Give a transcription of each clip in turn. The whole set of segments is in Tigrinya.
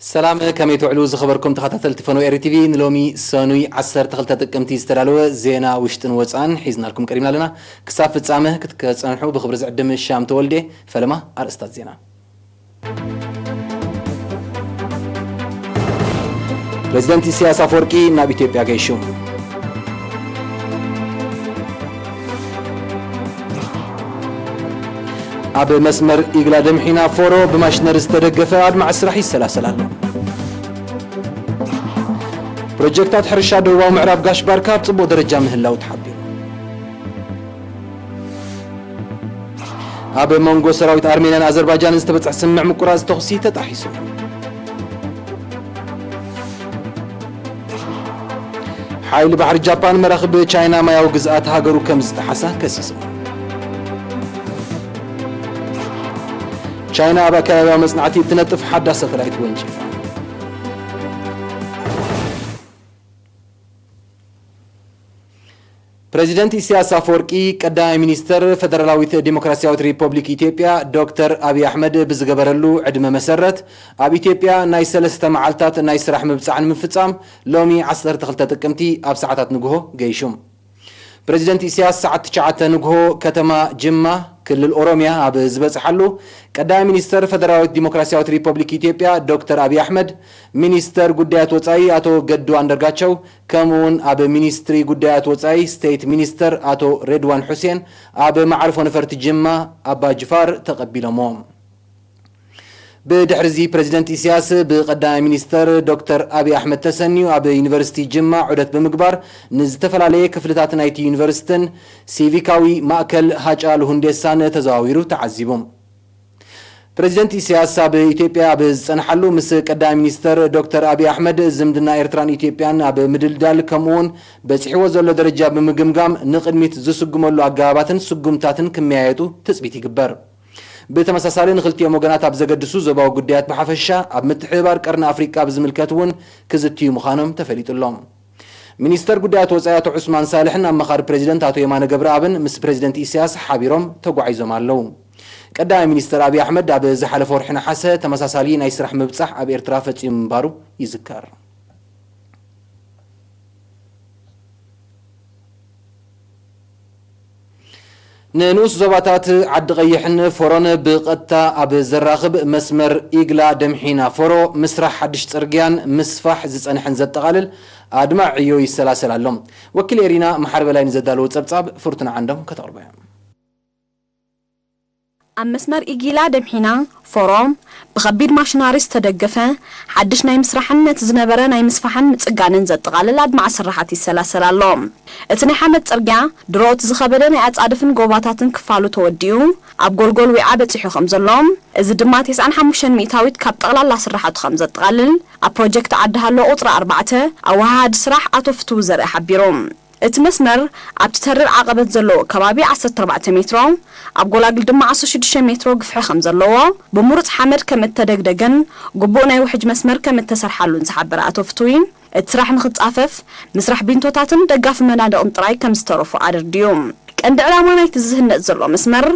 ሰላም፣ ከመይ ትውዕሉ ዝኸበርኩም ተኸታተልቲ ፈነወ ኤሪ ቲቪ? ንሎሚ ሰኑይ ዓሰርተ ክልተ ጥቅምቲ ዝተዳለወ ዜና ውሽጥን ወጻእን ሒዝናልኩም ቀሪብና ኣለና። ክሳብ ፍጻመ ክትከጸንሑ ብኽብሪ ዝዕድም ሻም ተወልዴ። ፈለማ ኣርእስታት ዜና። ፕሬዚደንት ኢሳያስ ኣፈወርቂ ናብ ኢትዮጵያ ገይሹ። ኣብ መስመር ኢግላ ደምሒና ፎሮ ብማሽነሪ ዝተደገፈ ኣድማዒ ስራሕ ይሰላሰል ኣሎ። ፕሮጀክታት ሕርሻ ደቡባዊ ምዕራብ ጋሽ ባርካ ኣብ ጽቡቕ ደረጃ ምህላው ተሓቢሩ። ኣብ መንጎ ሰራዊት ኣርሜንያን ኣዘርባይጃንን ዝተበጽሐ ስምምዕ ምቁራጽ ተኹሲ ተጣሒሱ። ሓይሊ ባሕሪ ጃፓን መራኽብ ቻይና ማያዊ ግዝኣት ሃገሩ ከም ዝጠሓሳ ከሲሱ። ቻይና ኣብ ኣከባቢያዊ መጽናዕቲ እትነጥፍ ሓዳስ ሳተላይት ወንጪፋ። ፕሬዚደንት ኢሳያስ ኣፈወርቂ ቀዳማይ ሚኒስተር ፈደራላዊት ዲሞክራሲያዊት ሪፐብሊክ ኢትዮጵያ ዶክተር ኣብይ ኣሕመድ ብዝገበረሉ ዕድመ መሰረት፣ ኣብ ኢትዮጵያ ናይ ሰለስተ መዓልታት ናይ ስራሕ ምብጻሕ ንምፍጻም ሎሚ ዓሰርተ ክልተ ጥቅምቲ ኣብ ሰዓታት ንግሆ ገይሹ። ፕሬዚደንት ኢሳያስ ሰዓት ትሽዓተ ንግሆ ከተማ ጅማ፣ ክልል ኦሮሚያ ኣብ ዝበጽሓሉ፣ ቀዳማይ ሚኒስተር ፈደራላዊት ዲሞክራሲያዊት ሪፐብሊክ ኢትዮጵያ ዶክተር ኣብይ ኣሕመድ፣ ሚኒስተር ጉዳያት ወጻኢ ኣቶ ገዱ ኣንደርጋቸው፣ ከምኡውን ኣብ ሚኒስትሪ ጉዳያት ወጻኢ ስቴት ሚኒስተር ኣቶ ሬድዋን ሑሴን ኣብ መዓርፎ ነፈርቲ ጅማ ኣባ ጅፋር ተቐቢሎምዎ። ብድሕሪዚ ፕሬዚደንት ኢሳያስ ብቀዳማይ ሚኒስተር ዶክተር ኣብይ ኣሕመድ ተሰንዩ ኣብ ዩኒቨርሲቲ ጅማ ዑደት ብምግባር ንዝተፈላለየ ክፍልታት ናይቲ ዩኒቨርሲቲን ሲቪካዊ ማእከል ሃጫሉ ሁንዴሳን ተዘዋዊሩ ተዓዚቡ። ፕሬዚደንት ኢሳያስ ኣብ ኢትዮጵያ ኣብ ዝጸንሓሉ ምስ ቀዳማይ ሚኒስተር ዶክተር ኣብይ ኣሕመድ ዝምድና ኤርትራን ኢትዮጵያን ኣብ ምድልዳል ከምኡውን በጺሕዎ ዘሎ ደረጃ ብምግምጋም ንቕድሚት ዝስጉመሉ ኣገባባትን ስጉምታትን ክመያየጡ ትጽቢት ይግበር። ብተመሳሳሊ ንክልቲኦም ወገናት ኣብ ዘገድሱ ዞባዊ ጉዳያት ብሓፈሻ ኣብ ምትሕብባር ቀርኒ ኣፍሪቃ ብዝምልከት እውን ክዝትዩ ምዃኖም ተፈሊጡ ኣሎ። ሚኒስተር ጉዳያት ወጻኢ ኣቶ ዑስማን ሳልሕን ኣማኻሪ ፕሬዚደንት ኣቶ የማነ ገብረኣብን ምስ ፕሬዚደንት ኢሳያስ ሓቢሮም ተጓዒዞም ኣለዉ። ቀዳማይ ሚኒስተር ኣብይ ኣሕመድ ኣብ ዝሓለፈ ወርሒ ነሓሰ ተመሳሳሊ ናይ ስራሕ ምብጻሕ ኣብ ኤርትራ ፈጺሙ ምንባሩ ይዝከር። ንንኡስ ዞባታት ዓዲ ቀይሕን ፎሮን ብቐጥታ ኣብ ዘራኽብ መስመር ኢግላ ደምሒና ፎሮ ምስራሕ ሓድሽ ጽርግያን ምስፋሕ ዝጸንሐን ዘጠቓልል ኣድማዒ ዕዮ ይሰላሰል ኣሎ። ወኪል ኤሪና መሓሪ በላይ ንዘዳለዎ ጸብጻብ ፍርቱና ዓንዶም ከተቕርቦ እያ። ኣብ መስመር ኢጊላ ደምሒና ፎሮ ብኸቢድ ማሽናሪ ዝተደገፈ ሓድሽ ናይ ምስራሕን ነቲ ዝነበረ ናይ ምስፋሕን ምጽጋንን ዘጠቓልል ኣድማዒ ስራሓት ይሰላሰል ኣሎ። እቲ ናይ ሓመድ ጽርግያ ድሮ እቲ ዝኸበደ ናይ ኣጻድፍን ጎባታትን ክፋሉ ተወዲኡ ኣብ ጎልጎል ዊዓ በጺሑ ከም ዘሎ፣ እዚ ድማ ተስዓን ሓሙሽተን ሚእታዊት ካብ ጠቕላላ ስራሓቱ ከም ዘጠቓልል ኣብ ፕሮጀክት ዓዲ ሃሎ ቁጽሪ ኣርባዕተ ኣወሃሃዲ ስራሕ ኣቶ ፍትዉ ዘርአ ሓቢሩ። እቲ መስመር ኣብቲ ተሪር ዓቐበት ዘለዎ ከባቢ ዓሰርተ ኣርባዕተ ሜትሮ፣ ኣብ ጎላግል ድማ ዓሰርተ ሽዱሽተ ሜትሮ ግፍሒ ከም ዘለዎ፣ ብምሩጽ ሓመድ ከም እተደግደገን ግቡእ ናይ ውሕጅ መስመር ከም እተሰርሓሉን ዝሓበረ ኣቶ ፍትዊ፣ እቲ ስራሕ ንኽጻፈፍ ምስራሕ ቢንቶታትን ደጋፊ መናድቕን ጥራይ ከም ዝተረፎ ኣደርድዩ። ቀንዲ ዕላማ ናይቲ ዝህነጽ ዘሎ መስመር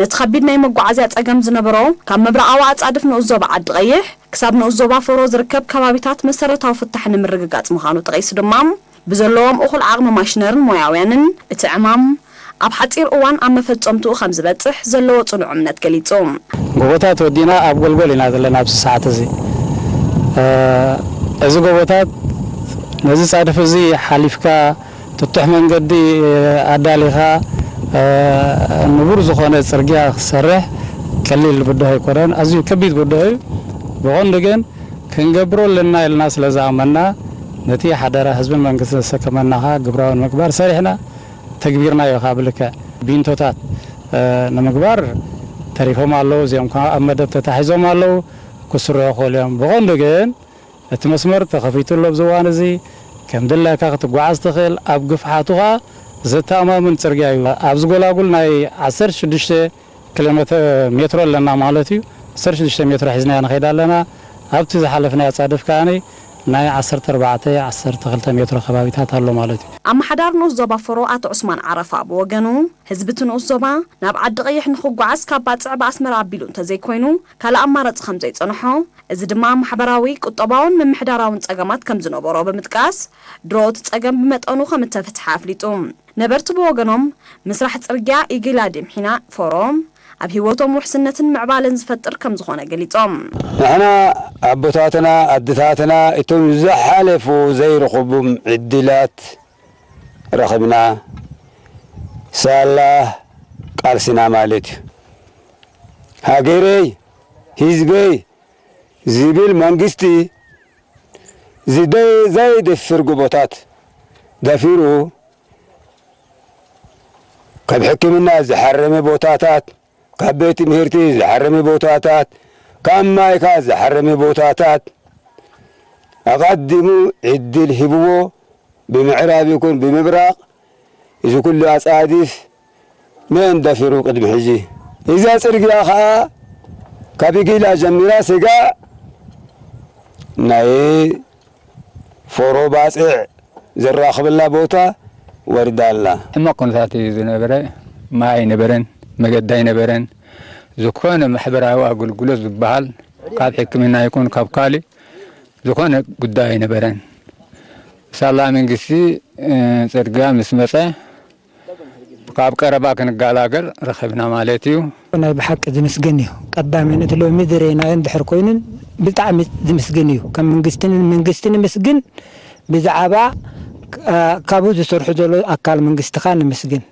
ነቲ ከቢድ ናይ መጓዓዝያ ጸገም ዝነበሮ ካብ ምብራቓዊ ኣጻድፍ ንኡስ ዞባ ዓዲ ቀይሕ ክሳብ ንኡስ ዞባ ፎሮ ዝርከብ ከባቢታት መሰረታዊ ፍታሕ ንምርግጋጽ ምዃኑ ጠቒሱ ድማ፣ ብዘለዎም እኹል ዓቕሚ ማሽነርን ሞያውያንን እቲ ዕማም ኣብ ሓጺር እዋን ኣብ መፈጸምትኡ ከም ዝበጽሕ ዘለዎ ጽኑዕ እምነት ገሊጹ። ጎቦታት ወዲና ኣብ ጎልጎል ኢና ዘለና ኣብዚ ሰዓት እዚ። እ፣ እዚ ጎቦታት ነዚ ጻድፍ እዚ ሓሊፍካ ትቱሕ መንገዲ ኣዳሊኻ፣ እ፣ ንቡር ዝኾነ ጽርግያ ክሰርሕ ቀሊል ብድሆ ኣይኮነን። ኣዝዩ ከቢድ ብድሆ እዩ። ብቐንዱ ግን ክንገብሮ ኣለና ኢልና ስለ ዝኣመና ነቲ ሓደራ ህዝብን መንግስትን ዘሰከመናኻ ግብራዊ ንምግባር ሰሪሕና ተግቢርናዮ። ካብ ልክዕ ቢንቶታት፣ እ፣ ንምግባር ተሪፎም ኣለዉ። እዚኦም ከዓ ኣብ መደብ ተታሒዞም ኣለዉ። ክስርሑ ክኽእሉ እዮም። ብቐንዱ ግን እቲ መስመር ተኸፊቱ ኣሎ ኣብዚ እዋን እዚ። ከም ድላይካ ክትጓዓዝ ትኽእል፣ ኣብ ግፍሓቱ ኸዓ ዘተኣማምን ጽርግያ እዩ። ኣብዚ ጎላጉል ናይ ዓሰርተ ሽዱሽተ ኪሎ ሜትሮ ኣለና ማለት እዩ። ዓሰርተ ሽዱሽተ ሜትሮ ሒዝናዮ ንኸይድ ኣለና። ኣብቲ ዝሓለፍናዮ ኣጻድፍ ከኣ ናይ ዓሰርተ ኣርባዕተ ዓሰርተ ክልተ ሜትሮ ከባቢታት ኣሎ ማለት እዩ። ኣመሓዳሪ ንኡስ ዞባ ፎሮ ኣቶ ዑስማን ዓረፋ ብወገኑ፣ ህዝቢ እቲ ንኡስ ዞባ ናብ ዓዲ ቀይሕ ንኽጓዓዝ ካብ ባጽዕ ብኣስመራ ኣቢሉ እንተዘይኮይኑ ካልእ ኣማራጺ ከም ዘይጸንሖ፣ እዚ ድማ ማሕበራዊ፣ ቁጠባውን ምምሕዳራውን ጸገማት ከም ዝነበሮ ብምጥቃስ፣ ድሮ እቲ ጸገም ብመጠኑ ከም እተፈትሐ ኣፍሊጡ። ነበርቲ ብወገኖም፣ ምስራሕ ጽርግያ ኢጊላ ዲምሒና ፎሮ ኣብ ህይወቶም ውሕስነትን ምዕባለን ዝፈጥር ከም ዝኾነ ገሊጾም። ንሕና ኣቦታትና፣ ኣድታትና እቶም ዝሓለፉ ዘይረኸቡም ዕድላት ረኸብና፣ ሳላ ቃልስና ማለት እዩ። ሃገረይ፣ ህዝበይ ዝብል መንግስቲ ዝደ-፣ ዘይደፍር ጎቦታት ደፊሩ፣ ካብ ሕክምና ዝሓረመ ቦታታት፣ ካብ ቤት ትምህርቲ ዝሓረመ ቦታታት፣ ካብ ማይካ ዝሓረመ ቦታታት፣ ኣቐዲሙ ዕድል ሂብዎ፣ ብምዕራብ ይኹን ብምብራቕ፣ እዚ ኩሉ ኣጻድፍ መን ደፊሩ ቅድሚ ሕጂ? እዛ ጽርግያ ኸኣ ካብ ጊላ ጀሚራ ስጋዕ ናይ ፎሮ ባጽዕ ዝራኸበላ ቦታ ወሪዳ ኣላ። ሕማቕ ኩነታት እዩ ዝነበረ። ማይ ኣይነበረን፣ መገዲ ኣይነበረን። ዝኾነ ማሕበራዊ ኣገልግሎት ዝበሃል ካብ ሕክምና ይኹን ካብ ካልእ ዝኾነ ጉዳይ ኣይነበረን። ሳላ መንግስቲ፣ እ፣ ጽርግያ ምስ መጸ ካብ ቀረባ ክንገላገል ረኺብና ማለት እዩ። ናይ ብሓቂ ዝምስገን እዩ። ቀዳምነት ሎሚ ዝረኣናዮ እንድሕር ኮይኑን ብጣዕሚ ዝምስገን እዩ። ከም መንግስትን መንግስቲ ንምስግን፣ ብዛዕባ፣ እ፣ ካብኡ ዝሰርሑ ዘሎ ኣካል መንግስቲ ኸኣ ንምስግን።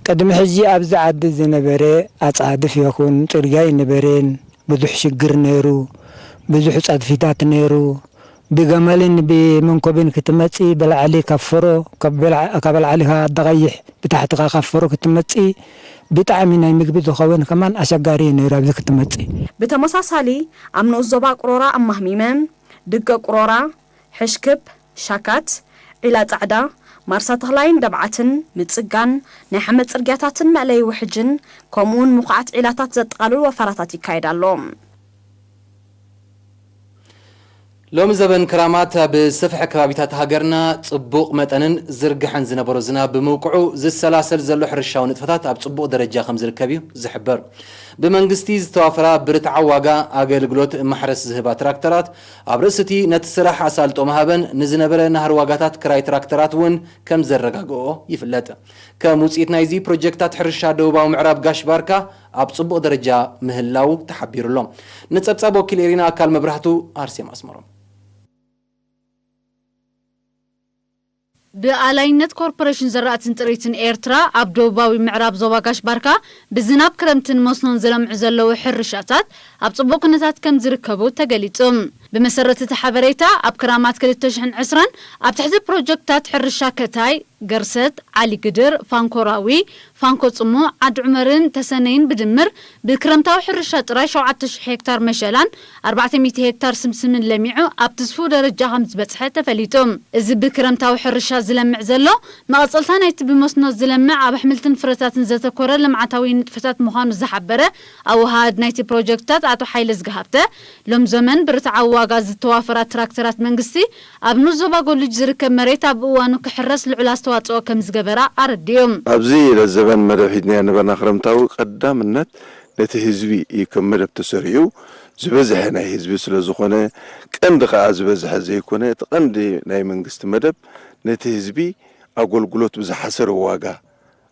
ቅድሚ ሕጂ ኣብዚ ዓዲ ዝነበረ ኣጻድፍ ይኹን ጽርግያ ኣይነበረን። ብዙሕ ሽግር ነይሩ። ብዙሕ ጸድፊታት ነይሩ። ብገመልን ብመንኮብን ክትመጺ ብላዕሊ ካብ ፎሮ፣ ካብ ብላ-፣ ካብ ላዕሊ ካብ ኣደቐይሕ ብታሕቲ ካብ ፎሮ ክትመጺ ብጣዕሚ ናይ ምግቢ ዝኸውን ከማን ኣሸጋሪ እዩ ነይሩ ኣብዚ ክትመጺ። ብተመሳሳሊ ኣብ ንኡስ ዞባ ቅሮራ ኣማህሚመ፣ ድገ ቅሮራ፣ ሕሽክብ፣ ሻካት፣ ዒላ ጻዕዳ፣ ማርሳ ተኽላይን ደብዓትን ምጽጋን ናይ ሓመድ ጽርግያታትን መእለዪ ውሕጅን ከምኡውን ምኹዓት ዒላታት ዘጠቓልሉ ወፈራታት ይካየድ ኣሎ። ሎሚ ዘበን ክራማት ኣብ ዝሰፍሐ ከባቢታት ሃገርና ጽቡቕ መጠንን ዝርግሐን ዝነበሮ ዝናብ ብምውቅዑ ዝሰላሰል ዘሎ ሕርሻዊ ንጥፈታት ኣብ ጽቡቕ ደረጃ ከም ዝርከብ እዩ ዝሕበር። ብመንግስቲ ዝተዋፈራ ብርትዓዊ ዋጋ ኣገልግሎት ማሕረስ ዝህባ ትራክተራት ኣብ ርእሲ እቲ ነቲ ስራሕ ኣሳልጦ ምሃበን ንዝነበረ ናህሪ ዋጋታት ክራይ ትራክተራት እውን ከም ዘረጋግኦ ይፍለጥ። ከም ውፅኢት ናይዚ ፕሮጀክታት ሕርሻ ደቡባዊ ምዕራብ ጋሽ ባርካ ኣብ ፅቡቕ ደረጃ ምህላው ተሓቢሩ ኣሎ። ንፀብፃብ ወኪል ኤሪና ኣካል መብራህቱ ኣርሴማ ኣስመሮም። ብኣላይነት ኮርፖሬሽን ዘራእትን ጥሪትን ኤርትራ ኣብ ደቡባዊ ምዕራብ ዞባ ጋሽ ባርካ ብዝናብ ክረምትን መስኖን ዝለምዑ ዘለዉ ሕርሻታት ኣብ ጽቡቕ ኩነታት ከም ዝርከቡ ተገሊጹ። ብመሰረት እቲ ሓበሬታ ኣብ ክራማት ክልተ ሽሕን ዕስራን ኣብ ትሕቲ ፕሮጀክታት ሕርሻ ከታይ፣ ገርሰት፣ ዓሊ ግድር፣ ፋንኮራዊ፣ ፋንኮ ጽሙእ፣ ዓዲ ዑመርን ተሰነይን ብድምር ብክረምታዊ ሕርሻ ጥራይ ሸውዓተ ሽሕ ሄክታር መሸላን ኣርባዕተ ሚእቲ ሄክታር ስምስምን ለሚዑ ኣብ ትስፉው ደረጃ ከም ዝበጽሐ ተፈሊጡ። እዚ ብክረምታዊ ሕርሻ ዝለምዕ ዘሎ መቐጸልታ ናይቲ ብመስኖ ዝለምዕ ኣብ ኣሕምልትን ፍረታትን ዘተኮረ ልምዓታዊ ንጥፈታት ምዃኑ ዝሓበረ ኣወሃሃድ ናይቲ ፕሮጀክትታት ኣቶ ሓይለ ዝገሃብተ፣ ሎም ዘመን ብርትዓዊ ዋጋ ዝተዋፈራ ትራክተራት መንግስቲ ኣብ ንኡስ ዞባ ጎልጅ ዝርከብ መሬት ኣብ እዋኑ ክሕረስ ልዑል ኣስተዋጽኦ ከም ዝገበራ ኣረዲኡ። ኣብዚ ለዘበን መደብ ሒዝናዮ ነበርና። ክረምታዊ ቀዳምነት ነቲ ህዝቢ እዩ ከም መደብ ተሰሪዑ። ዝበዝሐ ናይ ህዝቢ ስለ ዝኾነ፣ ቀንዲ ከኣ ዝበዝሐ ዘይኮነ፣ እቲ ቀንዲ ናይ መንግስቲ መደብ ነቲ ህዝቢ ኣገልግሎት ብዝሓሰረ ዋጋ፣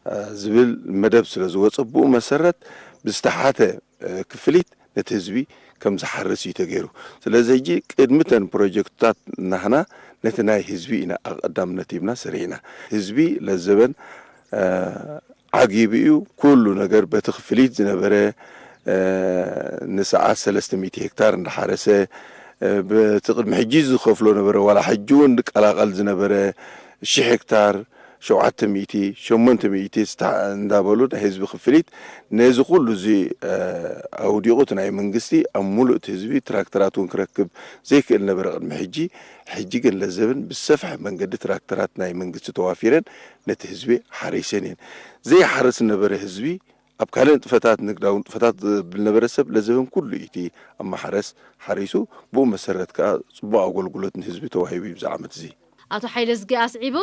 እ፣ ዝብል መደብ ስለ ዝወጸ፣ ብኡ መሰረት ብዝተሓተ፣ እ፣ ክፍሊት ነቲ ህዝቢ ከም ዝሓርስ እዩ ተገይሩ። ስለዚ ሕጂ ቅድሚ እተን ፕሮጀክትታት ናህና ነቲ ናይ ህዝቢ ኢና ኣብ ቀዳምነት ሂብና ሰሪሕና። ህዝቢ ለዘበን፣ እ፣ ዓጊቡ እዩ። ኩሉ ነገር በቲ ክፍሊት ዝነበረ፣ እ፣ ንሰዓት ሰለስተ ሚእቲ ሄክታር እንዳሓረሰ፣ እ፣ በቲ ቅድሚ ሕጂ ዝኸፍሎ ነበረ፣ ዋላ ሕጂ እውን ዝቀላቐል ዝነበረ ሽሕ ሄክታር፣ ሸውዓተ ሚእቲ፣ ሸሞንተ ሚእቲ ስታ-፣ እንዳበሉ ናይ ህዝቢ ክፍሊት ነዚ ኩሉ እዚ፣ እ፣ ኣውዲቑ እቲ ናይ መንግስቲ ኣብ ሙሉእ እቲ ህዝቢ ትራክተራት እውን ክረክብ ዘይክእል ነበረ ቅድሚ ሕጂ። ሕጂ ግን ለዘብን ብሰፍሐ መንገዲ ትራክተራት ናይ መንግስቲ ተዋፊረን ነቲ ህዝቢ ሓሪሰን እየን። ዘይሓርስ ዝነበረ ህዝቢ ኣብ ካልእ ንጥፈታት፣ ንግዳዊ ንጥፈታት ዝብል ነበረ ሰብ ለዘበን ኩሉ እቲ ኣብ ማሕረስ ሓሪሱ፣ ብኡ መሰረት ከኣ ጽቡቕ ኣገልግሎት ንህዝቢ ተዋሂቡ እዩ ብዚ ዓመት እዚ። ኣቶ ሓይለዝጊ ኣስዒቡ፣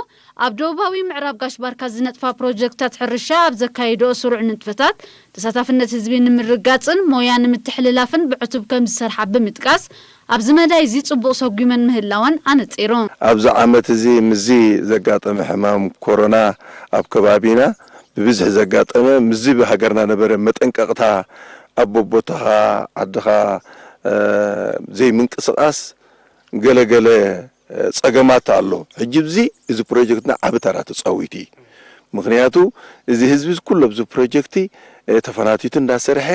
ኣብ ደቡባዊ ምዕራብ ጋሽ ባርካ ዝነጥፋ ፕሮጀክታት ሕርሻ ኣብ ዘካየድኦ ስሩዕ ንጥፈታት፣ ተሳታፍነት ህዝቢ ንምርጋጽን ሞያ ንምትሕልላፍን ብዕቱብ ከም ዝሰርሓ ብምጥቃስ፣ ኣብዚ መዳይ እዚ ጽቡቕ ሰጒመን ምህላወን ኣነጺሩ። ኣብዚ ዓመት እዚ ምስዚ ዘጋጠመ ሕማም ኮሮና ኣብ ከባቢና ብብዝሒ ዘጋጠመ፣ ምስዚ ብሃገርና ነበረ መጠንቀቕታ፣ ኣብ ቦቦታኻ፣ ዓድኻ፣ እ፣ ዘይምንቅስቓስ፣ ገለ ገለ ጸገማት ኣሎ። ሕጂ ኣብዚ እዚ ፕሮጀክትና ዓቢ ተራ ተጻዊቱ እዩ። ምኽንያቱ እዚ ህዝቢ እዚ ኩሉ ኣብዚ ፕሮጀክቲ፣ እ፣ ተፈናቲቱ እንዳሰርሐ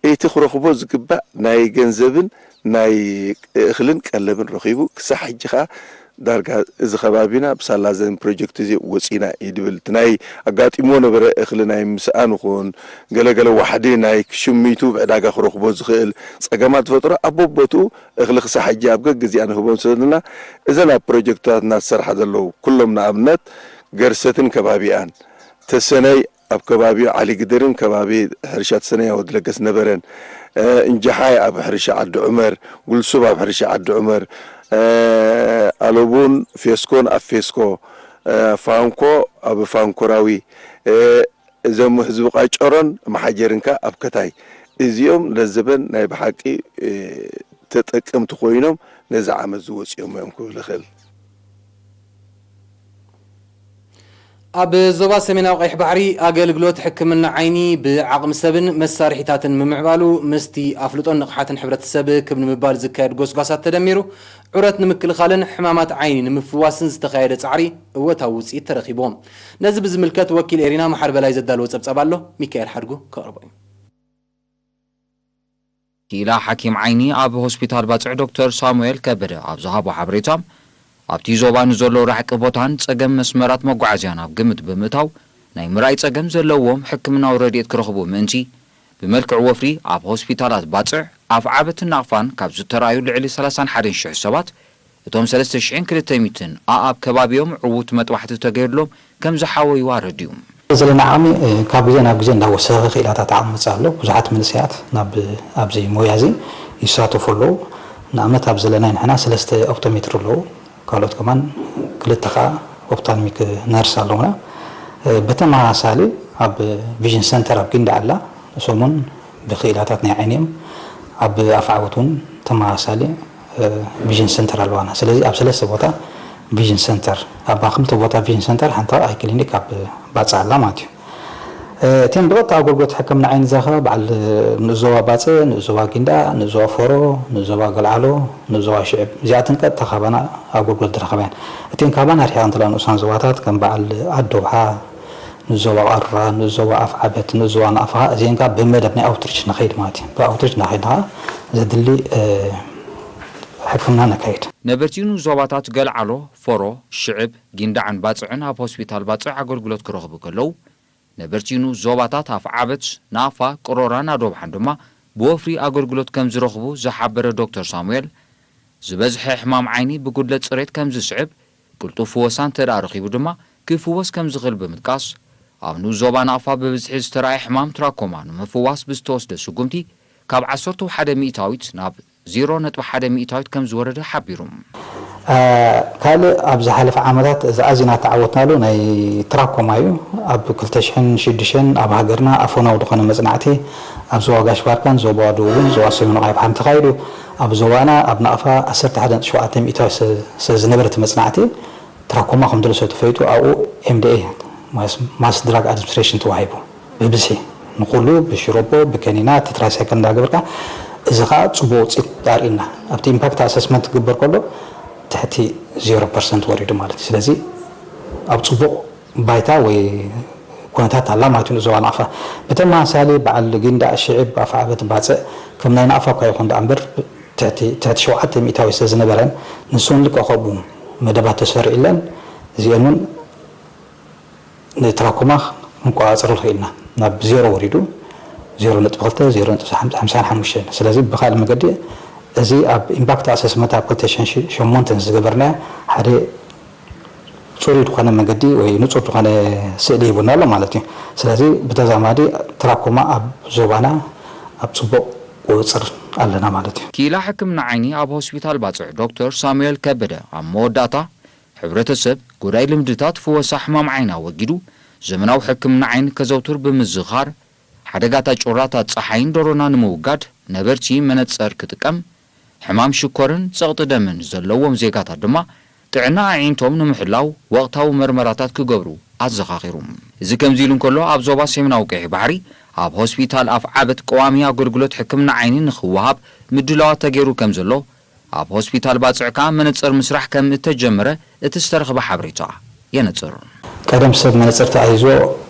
እቲ ክረኽቦ ዝግባእ ናይ ገንዘብን ናይ እኽልን ቀለብን ረኺቡ ክሳዕ ሕጂ ከኣ ዳርጋ እዚ ከባቢና ብሳላ ዘን ፕሮጀክት እዚ ወጺና እዩ ድብል። እቲ ናይ ኣጋጢሞ ነበረ እኽሊ ናይ ምስኣን ይኹን ገለገለ ዋሕዲ ናይ ክሽሚቱ ብዕዳጋ ክረኽቦ ዝኽእል ጸገማት ዝፈጥሮ ኣብ ቦቦትኡ እኽሊ ክሳብ ሕጂ ኣብ ገግዜኣ ንህቦም ስለ ዘለና፣ እዘን ኣብ ፕሮጀክትታት እናተሰርሓ ዘለዉ ኩሎም ንኣብነት ገርሰትን ከባቢኣን፣ ተሰነይ ኣብ ከባቢኡ ዓሊ ግድርን ከባቢ ሕርሻ ተሰነይ ኣወድ ለገስ ነበረን፣ እ፣ እንጃሓይ ኣብ ሕርሻ ዓዲ ዑመር፣ ጉልሱብ ኣብ ሕርሻ ዓዲ ዑመር፣ እ፣ ኣለቡን ፌስኮን ኣብ ፌስኮ፣ እ፣ ፋንኮ ኣብ ፋንኮራዊ፣ እ፣ እዞም ህዝቢ ቃይጨሮን መሓጀርን ከኣ ኣብ ከታይ፣ እዚኦም ለዘበን ናይ ብሓቂ፣ እ፣ ተጠቀምቲ ኮይኖም ነዚ ዓመት ዝወጽኦም እዮም ክብል እኽእል። ኣብ ዞባ ሰሜናዊ ቀይሕ ባሕሪ ኣገልግሎት ሕክምና ዓይኒ ብዓቕሚ ሰብን መሳርሒታትን ምምዕባሉ ምስቲ ኣፍልጦን ንቕሓትን ሕብረተሰብ ክብ ንምባል ዝካየድ ጎስጓሳት ተደሚሩ፣ ዑረት ንምክልኻልን ሕማማት ዓይኒ ንምፍዋስን ዝተኻየደ ጻዕሪ እወታዊ ውጽኢት ተረኺብዎ። ነዚ ብዝምልከት ወኪል ኤሪና መሓር በላይ ዘዳለዎ ጸብጻብ ኣሎ፣ ሚካኤል ሓድጉ ከቕርቦ እዩ። ክኢላ ሓኪም ዓይኒ ኣብ ሆስፒታል ባጽዕ ዶክተር ሳሙኤል ከበደ ኣብ ዝሃቦ ሓበሬታ፣ ኣብቲ ዞባ ንዘሎ ራሕቂ ቦታን ጸገም መስመራት መጓዓዝያን ኣብ ግምት ብምእታው፣ ናይ ምርኣይ ጸገም ዘለዎም ሕክምናዊ ረድኤት ክረኽቡ ምእንቲ፣ ብመልክዕ ወፍሪ ኣብ ሆስፒታላት ባጽዕ፣ ኣፍዓበትን ናቕፋን ካብ ዝተራእዩ ልዕሊ ሰላሳን ሓደን ሽሕ ሰባት፣ እቶም ሰለስተ ሽሕን ክልተ ሚእትን ኣኣብ ከባቢኦም ዕዉት መጥባሕቲ ተገይርሎም ከም ዝሓወዩ ኣረዲኡ። ዘለና ዓቕሚ፣ እ፣ ካብ ግዜ ናብ ግዜ እንዳወሰኸ ክኢላታት ዓቕሚ መጽእ ኣሎ። ብዙሓት መንእሰያት ናብ፣ ኣብዚ ሞያ እዚ ይሳተፉ ኣለዉ። ንኣብነት፣ ኣብ ዘለናይ ንሕና ሰለስተ ኦፕቶሜትሪ ኣለዉ። ካልኦት ከማን ክልተ ኸኣ ኦፕታልሚክ ነርስ ኣለዉና። እ፣ ብተመሳሳሊ ኣብ ቪዥን ሰንተር ኣብ ጊንዳዕ ኣላ። ንሶም እውን ብክኢላታት ናይ ዓይኒ እዮም። ኣብ ኣፍዓበት እውን ተመሳሳሊ፣ እ፣ ቪዥን ሰንተር ኣለዋና። ስለዚ ኣብ ሰለስተ ቦታ ቪዥን ሰንተር፣ ኣብ ክልተ ቦታ ቪዥን ሰንተር፣ ሓንቲ ኣይ ክሊኒክ ኣብ ባጽዕ ኣላ ማለት እዩ። እ፣ እተን ብቐጥታ ኣገልግሎት ሕክምና ዓይኒ ዝረኸባ በዓል ንኡስ ዞባ ባጽዕ፣ ንኡስ ዞባ ጊንዳዕ፣ ንኡስ ዞባ ፎሮ፣ ንኡስ ዞባ ገልዓሎ፣ ንኡስ ዞባ ሽዕብ፣ እዚኣተን ቀጥታ ካባና ኣገልግሎት ዝረኸባ እየን። እተን ካባና ርሒቐን እንተለዋ ንኡሳን ዞባታት ከም በዓል ዓዲ ዶብሓ፣ ንኡስ ዞባ ቃሩራ፣ ንኡስ ዞባ ኣፍዓበት፣ ንኡስ ዞባ ናቕፋ፣ እዚአን ከኣ ብመደብ ናይ ኣውትሪች ንኸይድ ማለት እዩ። ብኣውትሪች እናኸድና ከኣ ዘድሊ፣ እ፣ ሕክምና ነካይድ። ነበርቲ ንኡስ ዞባታት ገልዓሎ፣ ፎሮ፣ ሽዕብ፣ ጊንዳዕን ባጽዕን ኣብ ሆስፒታል ባጽዕ ኣገልግሎት ክረኽቡ ከለዉ፣ ነበርቲ ንኡስ ዞባታት ኣፍዓበት፣ ናቕፋ፣ ቅሮራን ኣዶብሓን ድማ ብወፍሪ ኣገልግሎት ከም ዝረኽቡ ዝሓበረ ዶክተር ሳሙኤል፣ ዝበዝሐ ሕማም ዓይኒ ብጉድለት ጽሬት ከም ዝስዕብ፣ ቅልጡፍ ፈወሳ እንተ ደኣ ረኺቡ ድማ ክፍወስ ከም ዝኽእል ብምጥቃስ፣ ኣብ ንኡስ ዞባ ናቕፋ ብብዝሒ ዝተራእየ ሕማም ትራኮማ ንምፍዋስ ብዝተወስደ ስጉምቲ ካብ ዓሰርተ ሓደ ሚእታዊት ናብ ዜሮ ነጥቢ ሓደ ሚእታዊት ከም ዝወረደ ሓቢሩ። እ፣ ካልእ ኣብ ዝሓለፈ ዓመታት እዚ ኣዚና እተዓወትናሉ ናይ ትራኮማ እዩ። ኣብ ክልተ ሽሕን ሽዱሽተን ኣብ ሃገርና ኣፎናዊ ዝኾነ መጽናዕቲ ኣብ ዞባ ጋሽ ባርካን ዞባ ደቡብን ዞባ ሰሜን ቀይሕ ባሕርን ተኻይዱ። ኣብ ዞባና ኣብ ናቕፋ ዓሰርተ ሓደ ነጥቢ ሸውዓተ ሚእታዊት ስለ ዝነበረ እቲ መጽናዕቲ፣ ትራኮማ ከም ዘሎ ስለ ተፈሊጡ ኣብኡ ኤም ዲ ኤ፣ ማስ ድራግ ኣድሚኒስትሬሽን ተዋሂቡ። ብብዝሒ ንኹሉ ብሽሮቦ፣ ብከኒና፣ ቴትራሳይክል እንዳገበርካ፣ እዚ ኸኣ ጽቡቕ ውጽኢት ኣርእዩና። ኣብቲ ኢምፓክት ኣሰስመንት ክግበር ከሎ ትሕቲ ዜሮ ፐርሰንት ወሪዱ ማለት እዩ። ስለዚ ኣብ ጽቡቕ ባይታ ወይ ኩነታት ኣላ ማለት እዩ ንዞባ ናቕፋ። ብተመሳሳሊ በዓል ጊንዳዕ፣ ሽዕብ፣ ኣፍዓበት፣ ባጽዕ ከም ናይ ናቕፋ እኳ ይኹን ደኣ እምበር ትሕቲ፣ ትሕቲ ሸውዓተ ሚእታዊ ስለ ዝነበረን ንሱ እውን ልክዕ ከምኡ መደባት ተሰሪዕለን እዚአን እውን ንትራኮማ ክንቆጻጸሮ ንኽእል ኢና። ናብ ዜሮ ወሪዱ፣ ዜሮ ነጥቢ ክልተ፣ ዜሮ ነጥቢ ሓምሳን ሓሙሽተን። ስለዚ ብኻልእ መገዲ እዚ ኣብ ኢምፓክት ኣሰስመንት ኣብ ክልተ ሽሕን ሸሞንተን ዝገበርናዮ ሓደ ጽሩይ ዝኾነ መገዲ ወይ ንጹር ዝኾነ ስእሊ ሂቡና ኣሎ ማለት እዩ። ስለዚ ብተዛማዲ ትራኮማ ኣብ ዞባና ኣብ ጽቡቕ ቁጽር ኣለና ማለት እዩ። ክኢላ ሕክምና ዓይኒ ኣብ ሆስፒታል ባጽዕ ዶክተር ሳሙኤል ከበደ ኣብ መወዳእታ፣ ሕብረተሰብ ጎዳኢ ልምድታት ፍወሳ ሕማም ዓይኒ ኣወጊዱ፣ ዘመናዊ ሕክምና ዓይኒ ከዘውትር ብምዝኻር፣ ሓደጋታት ጩራታት ጸሓይን ደሮና ንምውጋድ ነበርቲ መነጸር ክጥቀም፣ ሕማም ሽኮርን ጸቕጢ ደምን ዘለዎም ዜጋታት ድማ ጥዕና ኣዒንቶም ንምሕላው ወቕታዊ መርመራታት ክገብሩ ኣዘኻኺሩ። እዚ ከምዚ ኢሉ እንከሎ፣ ኣብ ዞባ ሰሜናዊ ቀይሕ ባሕሪ ኣብ ሆስፒታል ኣፍዓበት ቀዋሚ ኣገልግሎት ሕክምና ዓይኒ ንኽወሃብ ምድላዋት ተገይሩ ከም ዘሎ፣ ኣብ ሆስፒታል ባጽዕ ከኣ መነጽር ምስራሕ ከም እተጀመረ እቲ ዝተረኽበ ሓበሬታ የነጽር። ቀደም ሰብ መነጽር ተኣዚዞ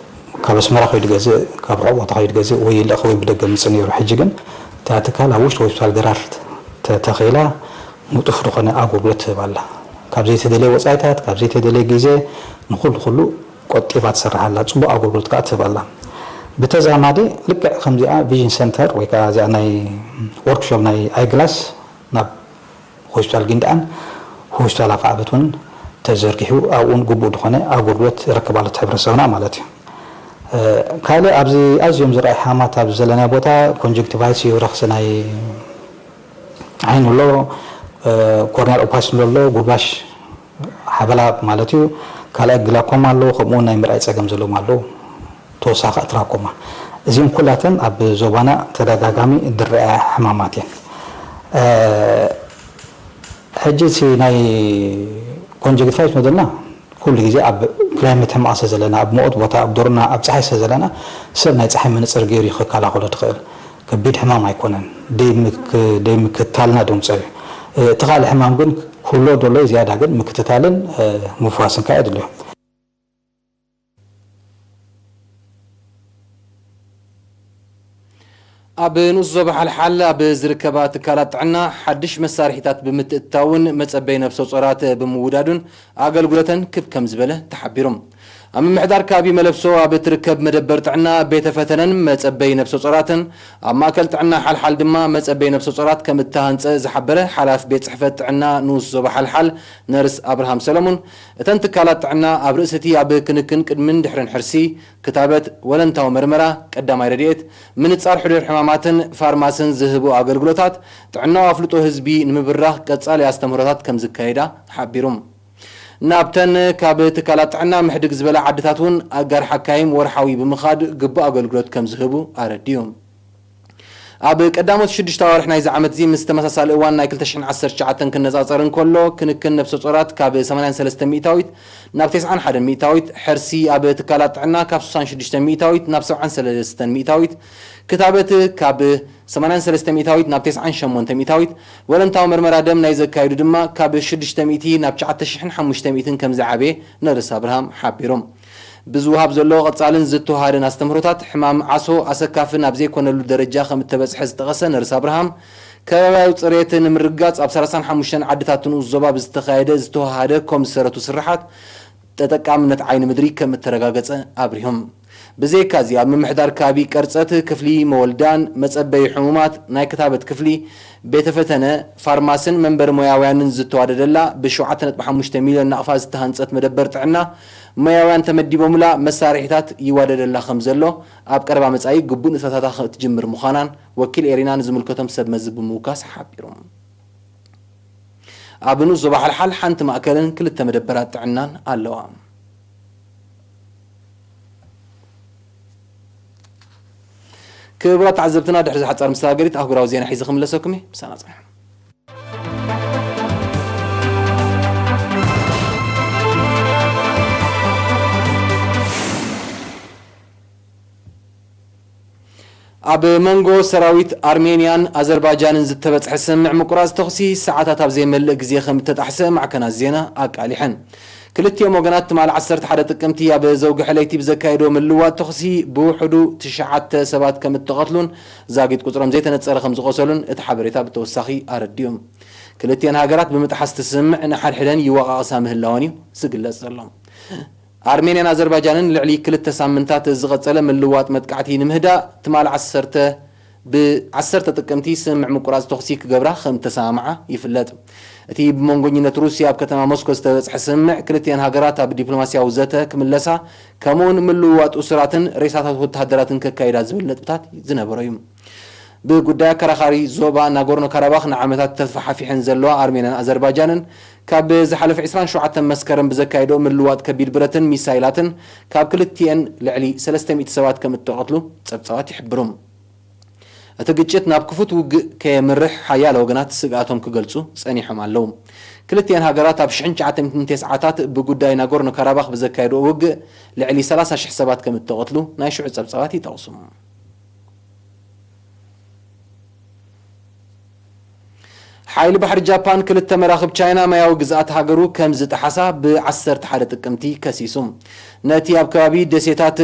ካብ ኣስመራ ከይዱ ገዝእ፣ ካብ ርሑቕ ቦታ ከይዱ ገዝእ ወይ ይልእኽ ወይ ብደገ ምጽእ ነይሩ። ሕጂ ግን እታ ትካል ኣብ ውሽጢ ሆስፒታል ገራር ተተኺላ ንጡፍ ዝኾነ ኣገልግሎት ትህብ ኣላ። ካብ ዘይተደለየ ወጻኢታት፣ ካብ ዘይተደለየ ግዜ፣ ንኹሉ ኩሉ ቆጢባ ትሰርሕ ኣላ። ጽቡቕ ኣገልግሎት ከኣ ትህብ ኣላ። ብተዛማዲ ልክዕ ከምዚኣ ቪዥን ሰንተር ወይ ከኣ እዚኣ ናይ ወርክሾፕ ናይ ኣይግላስ ናብ ሆስፒታል ጊንዳዕን ሆስፒታል ኣፍዓበት እውን ተዘርጊሑ ኣብኡን ግቡእ ዝኾነ ኣገልግሎት ይረክብ ኣሎ እቲ ሕብረተሰብና ማለት እዩ። እ፣ ካልእ ኣብዚ ኣዝዮም ዝረኣዩ ሕማማት ኣብዚ ዘለናዮ ቦታ ኮንጀክቲቫይትስ እዩ፣ ረኽሲ ናይ ዓይኒ ኣሎ፣ እ፣ ኮርኒያል ኦፓሲቲ ኣሎ፣ ጉባሽ ሓበላ ማለት እዩ። ካልኣይ ግላኮማ ኣሎ፣ ከምኡ እውን ናይ ምርኣይ ጸገም ዘለዎም ኣለዉ። ተወሳኺ ትራኮማ። እዚኦም ኩላተን ኣብ ዞባና ተደጋጋሚ ዝረኣያ ሕማማት እየን። እ፣ ሕጂ እቲ ናይ ኮንጀክቲቫይትስ መደብና ኩሉ ግዜ ኣብ ክላይመት ሕማቕ ስለ ዘለና፣ ኣብ ሙቐት ቦታ፣ ኣብ ዶርና፣ ኣብ ጸሓይ ስለ ዘለና፣ ሰብ ናይ ጸሓይ መነጽር ገይሩ እዩ ክከላኸሎ ትኽእል። ከቢድ ሕማም ኣይኮነን። ደይ ምክ-፣ ደይ ምክትታልና ደምጸ እዩ። እ፣ እቲ ካልእ ሕማም ግን ክህሎ ደሎ ዝያዳ ግን ምክትታልን፣ እ፣ ምፍዋስን ከኣ የድልዮ። ኣብ ንኡስ ዞባ ሓልሓል ኣብ ዝርከባ ትካላት ጥዕና ሓድሽ መሳርሒታት ብምትእትታውን መጸበይ ነፍሰ ጾራት ብምውዳዱን ኣገልግሎተን ክብ ከም ዝበለ ተሓቢሩ። ኣብ ምምሕዳር ከባቢ መለብሶ ኣብ እትርከብ መደበር ጥዕና ቤተ ፈተነን መጸበይ ነፍሰ ጾራትን ኣብ ማእከል ጥዕና ሓልሓል ድማ መጸበይ ነፍሰ ጾራት ከም እተሃንጸ ዝሓበረ ሓላፊ ቤት ጽሕፈት ጥዕና ንኡስ ዞባ ሓልሓል ነርስ ኣብርሃም ሰለሙን፣ እተን ትካላት ጥዕና ኣብ ርእሲ እቲ ኣብ ክንክን ቅድምን ድሕርን ሕርሲ፣ ክታበት፣ ወለንታዊ መርመራ፣ ቀዳማይ ረድኤት፣ ምንጻር ሕዱር ሕማማትን ፋርማስን ዝህቡ ኣገልግሎታት ጥዕናዊ ኣፍልጦ ህዝቢ ንምብራኽ ቀጻሊ ኣስተምህሮታት ከም ዝካየዳ ሓቢሩ። ናብተን ካብ ትካላት ጥዕና ምሕድግ ዝበላ ዓድታት እውን ኣጋር ሓካይም ወርሓዊ ብምኻድ ግቡእ ኣገልግሎት ከም ዝህቡ ኣረዲኡ። ኣብ ቀዳሞት ሽዱሽተ ኣዋርሕ ናይዚ ዓመት እዚ ምስ ተመሳሳሊ እዋን ናይ ክልተ ሽሕን ዓሰርተ ትሽዓተን ክነጻጸር እንከሎ፣ ክንክን ነፍሰ ጾራት ካብ ሰማንያን ሰለስተን ሚእታዊት ናብ ተስዓን ሓደን ሚእታዊት፣ ሕርሲ ኣብ ትካላት ጥዕና ካብ ስሳን ሽዱሽተን ሚእታዊት ናብ ሰብዓን ሰለስተን ሚእታዊት፣ ክታበት ካብ ሰማንያን ሰለስተን ሚእታዊት ናብ ተስዓን ሸሞንተን ሚእታዊት፣ ወለንታዊ መርመራ ደም ናይ ዘካየዱ ድማ ካብ ሽዱሽተ ሚእቲ ናብ ትሽዓተ ሽሕን ሓሙሽተ ሚእትን ከም ዝዓበየ ነርስ ኣብርሃም ሓቢሮም። ብዝወሃብ ዘሎ ቀጻልን ዝተወሃደን ኣስተምህሮታት፣ ሕማም ዓሶ ኣሰካፊ ናብ ዘይኮነሉ ደረጃ ከም እተበጽሐ ዝጠቐሰ ነርስ ኣብርሃም፣ ከባብያዊ ጽሬት ንምርግጋጽ ኣብ ሰላሳን ሓሙሽተን ዓድታት ንኡስ ዞባ ብዝተኻየደ ዝተወሃደ ኮም ዝሰረቱ ስርሓት ተጠቃምነት ዓይኒ ምድሪ ከም እተረጋገጸ ኣብሪሆም። ብዘይካዚ ኣብ ምምሕዳር ከባቢ ቀርጸት፣ ክፍሊ መወልዳን፣ መጸበዪ ሕሙማት፣ ናይ ክታበት ክፍሊ፣ ቤተ ፈተነ፣ ፋርማስን መንበሪ ሞያውያንን ዝተዋደደላ ብሸውዓተ ነጥቢ ሓሙሽተ ሚልዮን ናቕፋ ዝተሃንጸት መደበር ጥዕና፣ ሞያውያን ተመዲቦምላ መሳርሒታት ይዋደደላ ከም ዘሎ፣ ኣብ ቀረባ መጻኢ ግቡእ ንጥፈታታ ክትጅምር ምዃናን ወኪል ኤሪና ንዝምልከቶም ሰብ መዚ ብምውካስ ሓቢሩ። ኣብ ንኡስ ዞባ ሓልሓል ሓንቲ ማእከልን ክልተ መደበራት ጥዕናን ኣለዋ። ክቡራት ተዓዘብትና፣ ድሕሪ እዚ ሓጻር መሰጋገሪት ኣህጉራዊ ዜና ሒዘ ክምለሰኩም እየ። ምሳና ጽንሑ። ኣብ መንጎ ሰራዊት ኣርሜንያን ኣዘርባጃንን ዝተበጽሐ ስምምዕ ምቁራጽ ተኹሲ ሰዓታት ኣብ ዘይመልእ ግዜ ከም እተጣሕሰ ማዕከናት ዜና ኣቃሊሐን። ክልቲኦም ወገናት ትማሊ ዓሰርተ ሓደ ጥቅምቲ ኣብ ዘውግሐ ለይቲ ብዘካየዶ ምልዋጥ ተኹሲ ብውሕዱ ትሽዓተ ሰባት ከም እተቐትሉን ዛጊት ቁጽሮም ዘይተነጸረ ከም ዝቖሰሉን እቲ ሓበሬታ ብተወሳኺ ኣረዲኡ። ክልቲኣን ሃገራት ብምጥሓስ እቲ ስምምዕ ንሓድሕደን ይወቓቐሳ ምህላወን እዩ ዝግለጽ ዘሎ። ኣርሜንያን ኣዘርባጃንን ልዕሊ ክልተ ሳምንታት ዝቐጸለ ምልዋጥ መጥቃዕቲ ንምህዳእ ትማሊ ዓሰርተ ብ10 ጥቅምቲ ስምምዕ ምቁራጽ ተኹሲ ክገብራ ከም ተሰማምዓ ይፍለጥ። እቲ ብመንጎኝነት ሩስያ ኣብ ከተማ ሞስኮ ዝተበጽሐ ስምምዕ፣ ክልቲኣን ሃገራት ኣብ ዲፕሎማስያዊ ዘተ ክምለሳ፣ ከምኡውን ምልውዋጥ እሱራትን ሬሳታት ወተሃደራትን ከካይዳ ዝብል ነጥብታት ዝነበሮ እዩ። ብጉዳይ ኣከራኻሪ ዞባ ናጎርኖ ካራባኽ ንዓመታት ተፋሓፊሐን ዘለዋ ኣርሜንያን ኣዘርባጃንን፣ ካብ ዝሓለፈ ዕስራን ሸውዓተን መስከረም ብዘካየዶ ምልውዋጥ ከቢድ ብረትን ሚሳይላትን፣ ካብ ክልቲኤን ልዕሊ ሰለስተ ሚእቲ ሰባት ከም እተቐትሉ ጸብጻባት ይሕብሩ። እቲ ግጭት ናብ ክፉት ውግእ ከየምርሕ ሓያለ ወገናት ስግኣቶም ክገልጹ ጸኒሖም ኣለዉ። ክልቲኤን ሃገራት ኣብ ሽሕን ትሽዓተ ሚእትን ተስዓታት ብጉዳይ ናጎርኖ ካራባኽ ብዘካየድዎ ውግእ ልዕሊ ሰላሳ ሽሕ ሰባት ከም እተቐትሉ ናይ ሽዑ ጸብጻባት ይጠቕሱ። ሓይሊ ባሕሪ ጃፓን ክልተ መራኽብ ቻይና ማያዊ ግዝኣት ሃገሩ ከም ዝጠሓሳ ብ ዓሰርተ ሓደ ጥቅምቲ ከሲሱ። ነቲ ኣብ ከባቢ ደሴታት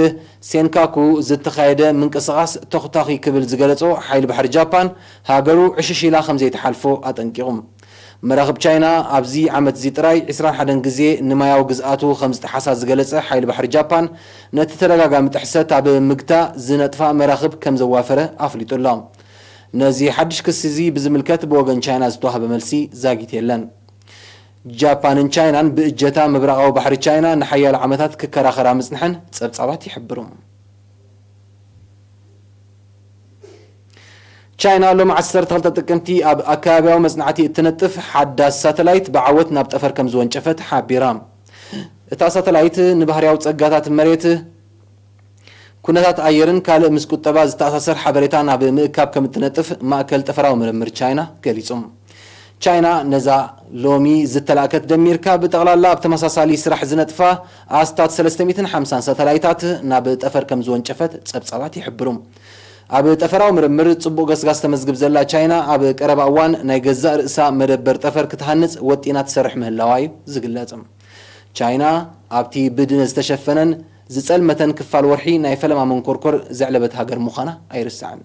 ሴንካኩ ዝተኻየደ ምንቅስቓስ ተኹታኺ ክብል ዝገለጾ ሓይሊ ባሕሪ ጃፓን፣ ሃገሩ ዕሽሽ ኢላ ከም ዘይትሓልፎ ኣጠንቂቑ። መራኽብ ቻይና ኣብዚ ዓመት እዚ ጥራይ ዕስራን ሓደን ግዜ ንማያዊ ግዝኣቱ ከም ዝጠሓሳ ዝገለጸ ሓይሊ ባሕሪ ጃፓን፣ ነቲ ተደጋጋሚ ጥሕሰት ኣብ ምግታእ ዝነጥፋ መራኽብ ከም ዘዋፈረ ኣፍሊጡ ኣሎ። ነዚ ሓድሽ ክሲ እዚ ብዝምልከት ብወገን ቻይና ዝተዋህበ መልሲ ዛጊት የለን። ጃፓንን ቻይናን ብእጀታ ምብራቓዊ ባሕሪ ቻይና ንሓያሎ ዓመታት ክከራኸራ ምጽንሐን ጸብጻባት ይሕብሩ። ቻይና ሎም ዓሰርተ ክልተ ጥቅምቲ ኣብ ኣከባቢያዊ መጽናዕቲ እትነጥፍ ሓዳስ ሳተላይት ብዓወት ናብ ጠፈር ከም ዝወንጨፈት ሓቢራ። እታ ሳተላይት ንባህርያዊ ጸጋታት መሬት፣ ኩነታት ኣየርን ካልእ ምስ ቁጠባ ዝተኣሳሰር ሓበሬታ ናብ ምእካብ ከም እትነጥፍ ማእከል ጠፈራዊ ምርምር ቻይና ገሊጹ። ቻይና ነዛ ሎሚ ዝተላእከት ደሚርካ ብጠቕላላ ኣብ ተመሳሳሊ ስራሕ ዝነጥፋ ኣስታት ሰለስተ ሚእትን ሓምሳን ሳተላይታት ናብ ጠፈር ከም ዝወንጨፈት ጸብጻባት ይሕብሩ። ኣብ ጠፈራዊ ምርምር ጽቡቕ ገስጋስ ተመዝግብ ዘላ ቻይና፣ ኣብ ቀረባ እዋን ናይ ገዛእ ርእሳ መደበር ጠፈር ክትሃንጽ ወጢና ትሰርሕ ምህላዋ እዩ ዝግለጽ። ቻይና ኣብቲ ብድነ ዝተሸፈነን ዝጸልመተን ክፋል ወርሒ ናይ ፈለማ መንኮርኮር ዘዕለበት ሃገር ምዃና ኣይርሳዕን።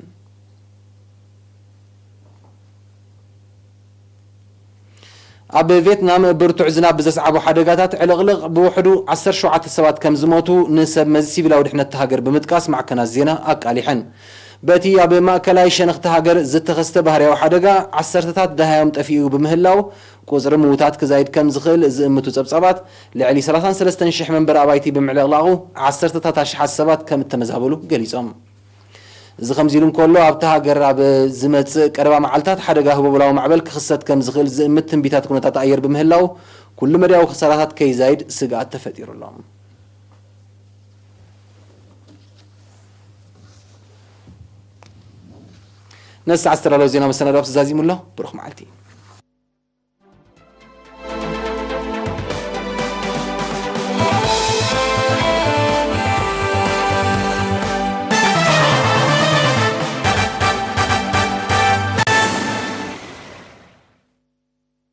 ኣብ ቬትናም ብርቱዕ ዝናብ ብዘስዓቦ ሓደጋታት ዕልቕልቕ ብውሕዱ ዓሰርተ ሸውዓተ ሰባት ከም ዝሞቱ ንሰብ መዚ ሲቪላዊ ድሕነት እታ ሃገር ብምጥቃስ ማዕከናት ዜና ኣቃሊሐን። በቲ ኣብ ማእከላይ ሸነኽቲ ሃገር ዝተኸስተ ባህርያዊ ሓደጋ፣ ዓሰርተታት ደሃዮም ጠፊኡ ብምህላው፣ ቁጽሪ ምዉታት ክዛይድ ከም ዝኽእል ዝእምቱ ጸብጻባት፣ ልዕሊ ሰላሳን ሰለስተን ሽሕ መንበሪ ኣባይቲ ብምዕልቕላቑ፣ ዓሰርተታት ኣሽሓት ሰባት ከም እተመዛበሉ ገሊጾም። እዚ ከምዚ ኢሉ እንከሎ፣ ኣብታ ሃገር ኣብ ዝመጽእ ቀረባ መዓልታት ሓደጋ ህቦብላዊ ማዕበል ክኽሰት ከም ዝኽእል ዝእምት ትንቢታት ኩነታት ኣየር ብምህላው፣ ኩሉ መዳያዊ ክሳራታት ከይዛይድ ስግኣት ተፈጢሩ ኣሎ። ነዚ ሰዓት ዝተዳለወ ዜና መሰናዶ ኣብዚ ዛዚሙ ኣሎ። ብሩኽ መዓልቲ።